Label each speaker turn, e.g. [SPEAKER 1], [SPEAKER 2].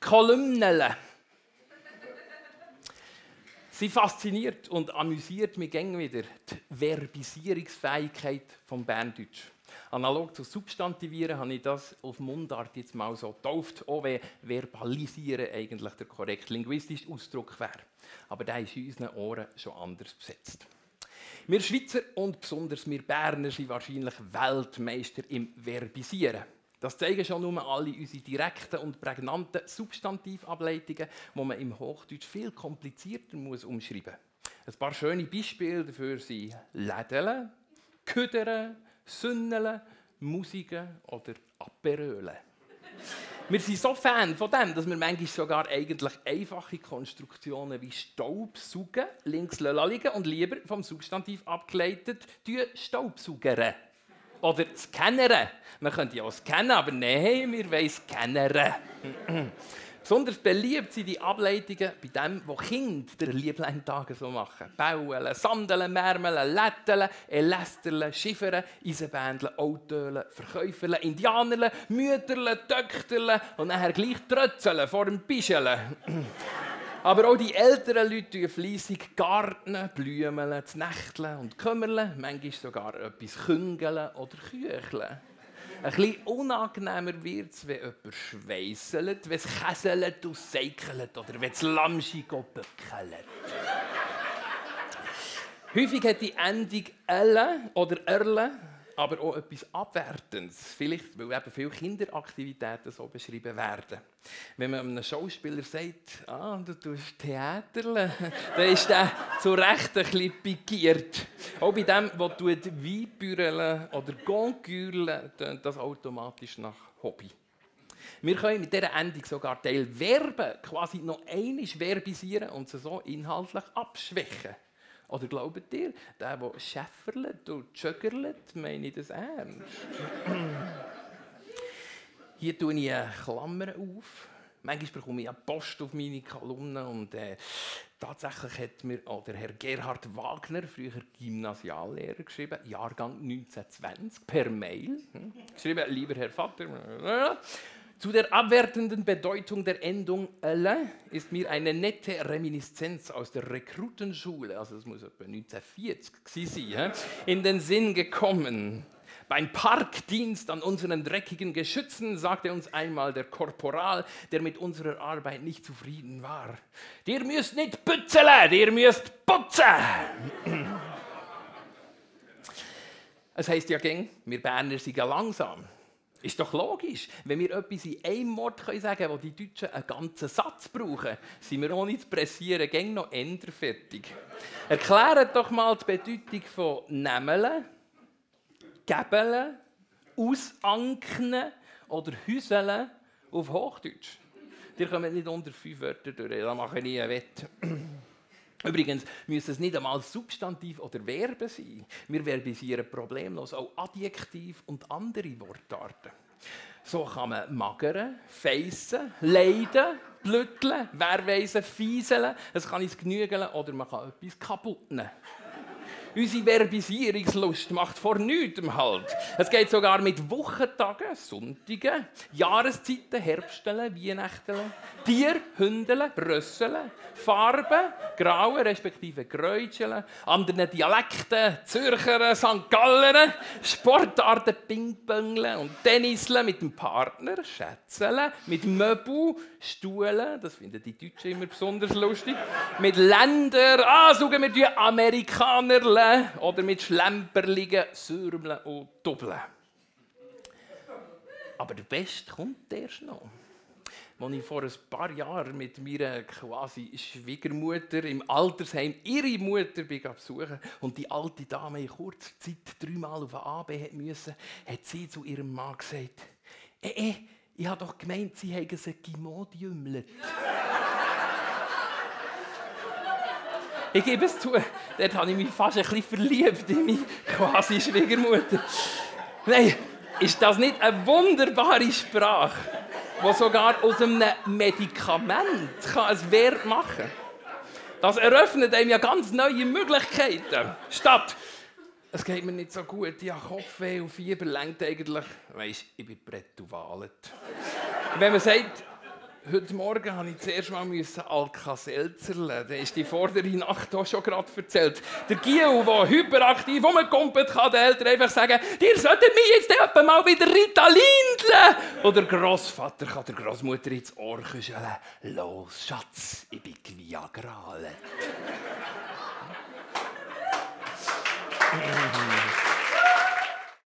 [SPEAKER 1] Kolumnen. Sie fasziniert und amüsiert mich immer wieder die Verbisierungsfähigkeit des Berndeutsch. Analog zu Substantivieren habe ich das auf Mundart jetzt mal so getauft, auch wenn Verbalisieren eigentlich der korrekte linguistische Ausdruck wäre. Aber der ist in unseren Ohren schon anders besetzt. Wir Schweizer und besonders wir Berner sind wahrscheinlich Weltmeister im Verbisieren. Das zeigen schon nur alle unsere direkten und prägnanten Substantivableitungen, die man im Hochdeutsch viel komplizierter umschreiben muss. Ein paar schöne Beispiele dafür sind Lädeln, Küdern, Sünneln, Musiken oder Aperölen. Wir sind so Fan von dem, dass wir manchmal sogar eigentlich einfache Konstruktionen wie Staubsaugen links liegen und lieber vom Substantiv abgeleitet Staubsaugern. Oder Scannern. Man könnte ja auch scannen, aber nein, wir wollen Scannern. Besonders beliebt sind die Ableitungen bei dem, was Kinder der Liebling-Tage so machen. Bauen, Sandeln, Märmeln, Lätteln, Elästerlen, Schiffern, Eisenbändeln, Autölen, Verkäuferlen, Indianerlen, Mütterlen, Töchterlen und nachher gleich Trötzeln vor dem Bischeln. Aber auch die älteren Leute tun fleissig Garten, Blümeln, Znächteln und Kümmerlen, manchmal sogar etwas Küngeln oder Kücheln. Ein bisschen unangenehmer wird es, wenn jemand schweisselt, wenn es käselt und seikelt oder wenn es Lamschi böckelt. Häufig hat die Endung «elle» oder «erle» aber auch etwas Abwertendes. Vielleicht, weil eben viele Kinderaktivitäten so beschrieben werden. Wenn man einem Schauspieler sagt, du tust Theaterle, dann ist der zu Recht ein bisschen pikiert. Auch bei dem, der Weinbürle oder Goncourle, tönt das automatisch nach Hobby. Wir können mit dieser Endung sogar Teil Verben quasi noch einmal verbisieren und sie so inhaltlich abschwächen. Oder glaubt ihr, der schäfferlet und schöggerlet, meine ich das ernst? Hier tue ich eine Klammer auf. Manchmal bekomme ich eine Post auf meine Kolumne und tatsächlich hat mir der Herr Gerhard Wagner, früher Gymnasiallehrer, geschrieben, Jahrgang 1920, per Mail. Geschrieben, lieber Herr Vater, zu der abwertenden Bedeutung der Endung «elle» ist mir eine nette Reminiszenz aus der Rekrutenschule, also das muss etwa 1940 sein, in den Sinn gekommen. Beim Parkdienst an unseren dreckigen Geschützen sagte uns einmal der Korporal, der mit unserer Arbeit nicht zufrieden war: «Dir müsst nicht pützele, dir müsst putzen!» Es heisst ja gäng, wir Berner sind langsam. Ist doch logisch, wenn wir etwas in einem Wort sagen können, wo die Deutschen einen ganzen Satz brauchen, sind wir ohne zu pressieren gäng noch eher fertig. Erklärt doch mal die Bedeutung von «nämmeln», «gäbeln», «ausanknen» oder «hüseln» auf Hochdeutsch. Die kommen nicht unter 5 Wörter durch, da mache ich nie eine Wette. Übrigens müssen es nicht einmal Substantiv oder Verben sein. Wir verbisieren problemlos auch Adjektiv und andere Wortarten. So kann man magern, feissen, leiden, blütteln, werweisen, fieseln, es kann ins Genügeln oder man kann etwas kaputt nehmen. Unsere Verbisierungslust macht vor nichts Halt. Es geht sogar mit Wochentagen, Sonntagen, Jahreszeiten, Herbsteln, Weihnachten, Tier, Hündeln, Rösseln, Farben, Grauen respektive Gräutscheln, anderen Dialekten, Zürcher, St. Gallern, Sportarten, Pingpongeln und Tenniseln mit dem Partner, Schätzeln, mit Möbel, Stuhlen, das finden die Deutschen immer besonders lustig, mit Ländern, sagen wir die Amerikaner, oder mit Schlemperligen, Sürmeln und Doppeln. Aber der Beste kommt erst noch. Als ich vor ein paar Jahren mit meiner quasi Schwiegermutter im Altersheim ihre Mutter besuchen und die alte Dame in kurzer Zeit 3-mal auf den AB musste, hat sie zu ihrem Mann gesagt: ich habe doch gemeint, sie hätten sie gemodiumlet. Ich gebe es zu, dort habe ich mich fast ein bisschen verliebt in meine quasi Schwiegermutter. Nein, ist das nicht eine wunderbare Sprache, die sogar aus einem Medikament ein Verb machen kann? Das eröffnet einem ja ganz neue Möglichkeiten. Statt «Es geht mir nicht so gut, ich habe Kopfweh und Fieber», lenkt eigentlich «Weisst, ich bin prätuvalet». Wenn man sagt Heute Morgen musste ich zuerst mal Alka-Seltzer laden. Der ist die vordere Nacht auch schon gerade erzählt. Der Giel, der hyperaktiv rumkumpelt, kann den Eltern einfach sagen, ihr solltet mich jetzt etwa mal wieder Ritalin. Oder der Grossvater kann der Grossmutter ins Ohr kuscheln. Los, Schatz, ich bin Viagra.